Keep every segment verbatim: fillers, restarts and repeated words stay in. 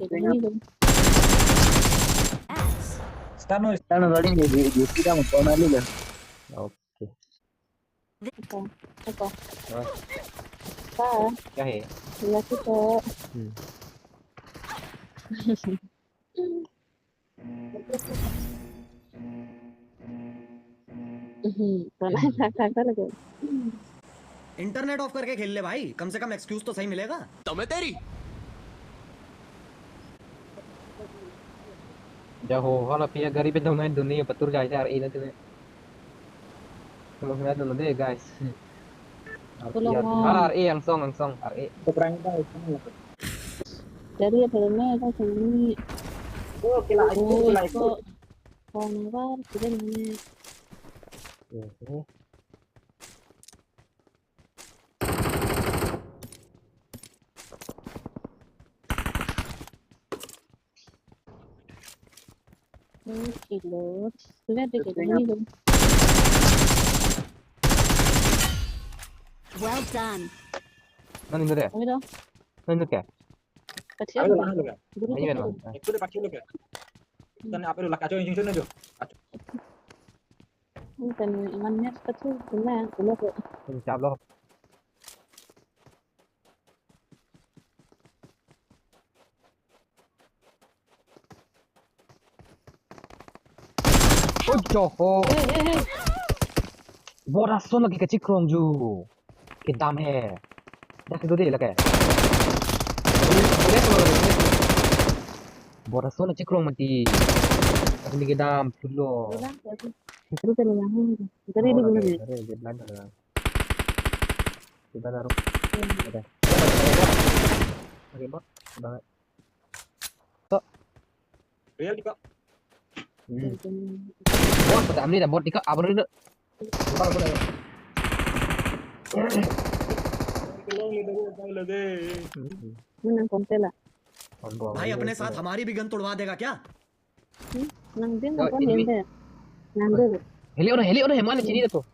Ini dong. Start no, start no, gaड़ी ये, ये, ये सीधा मत कौन आ लेगा? ओके। देखो, देखो। हाँ। हाँ। क्या है? लकी तो। हम्म। हम्म, तो ना, हम्म। था, था, था लगे। इंटरनेट ऑफ करके खेल ले भाई, कम से कम एक्सक्यूज तो सही मिलेगा। तो मैं तेरी। Jaho, hala pia gari pe dong nai dun ni patur jai jar ina tene. Tolong nai dun de, guys. Tolong, ah. Hala R A angsong, angsong, R A. Keterangan tahu, keterangan tahu. Jadi apa namanya, tahu sendiri. Oh, kila, oh, kila, kila. Kok, kok nabar, kita ini. Iya, iya. Hmm, kilo. Sudah deh, kita ini dong. Well done. Nang ini deh. Kami dong. Nang ini deh. Kacil. Ayo, dong. Ayo, dong. Guru ayo, kacil. Dong. Itu deh kacil deh. Kita ni apa dulu? Kacau yang sini aja. Kacau. Ini kan imannya kacil, cuma, cuma kok. Insya Allah. Oi, choho. Hey, hey, hey. Bora son lagi kachik krong ju. Kedam he. Dak itu deh lagi. Bora son lagi kachik krong mati. Aku ni kedam dulu. Terus yang mana? Tadi di mana? Tadi di belakang. Kita taruh. Hmm. Ada. Oke, Bot. Udah. Tok. Real di kok. Hmm. Bot, pada ambil dah, Bot, di kok, abang dulu. Bukan, bukan. Tolong, tolong, tolong, tolong. Hmm. Ini nang konten lah. Konten. भाई, अपने साथ हमारी भी गन तुड़वा देगा क्या? Hmm? Nang din. Oh, apa ini. Nang din. Nang din. Heli udah, heli udah, mana sini tuh?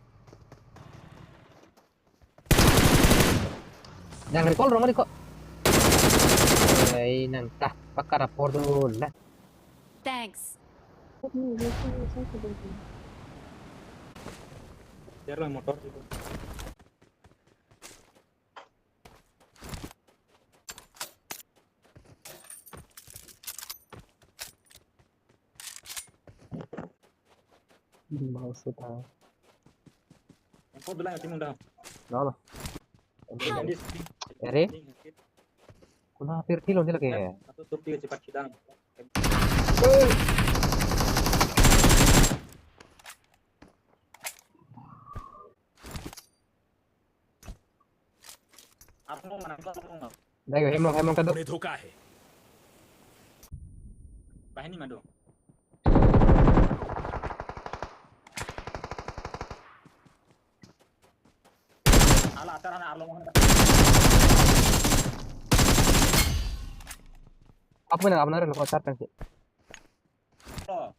Nang recall, rumah recall. Hei, nang tah pakar apor dulu lah. Thanks. Share lah motor itu. Di mouse ta. Yang kau bilang tim undang. Lalo. Yang di sini. Ere? Kuna pirti lo dia lagi. Satu tupi cepat sidang. Apa mau mana? Apa mau? Dai, hemlong, hemlong tado. उन्हें धोखा है। Bahini mado. Ala atar ana arlong. Apa na, apa na, lo kotar kan sih? Oh.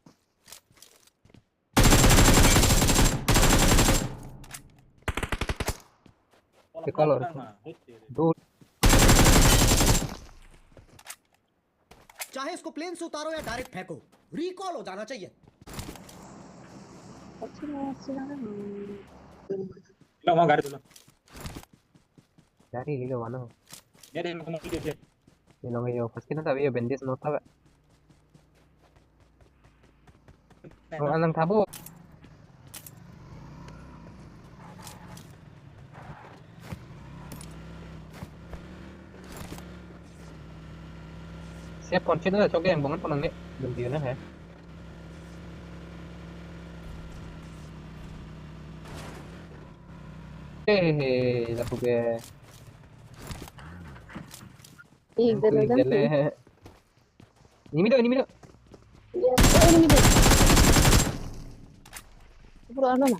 Recall, recall. Dude. चाहे इसको प्लेन से उतारो या डायरेक्ट फेंको, रिकॉल हो जाना चाहिए। Lo, mau gari dulu. Gari dulu, mana? Dia ada yang mau video dia. Ini lo, yo, pas kita tak, yo, bandage no tabe. Ang alang tabo. Siap konsen na, choke yang bangun penang ni. Belum dia na, he. Eh, he, lapu ke. Ih, yang gede kuing banget gele, sih. He. Ini mi do, ini mi do. Iya, oh, ini mi do. Pura ano na?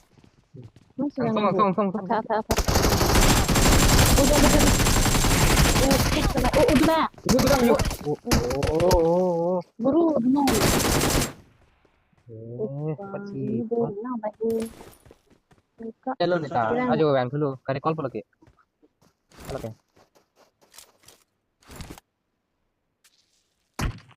Masih langsung, yang langsung, langsung, langsung. Apa, apa, apa? Udah, udah, udah. Oh, kena. Oh, udah. Ini udah, yuk. Oh, oh, oh, oh. Baru, no. Eh, cepat sih. Ini baru, nah, baik. Buka. Hello, Nita. Ayo, yang dulu. Kari call apa lagi? Oke.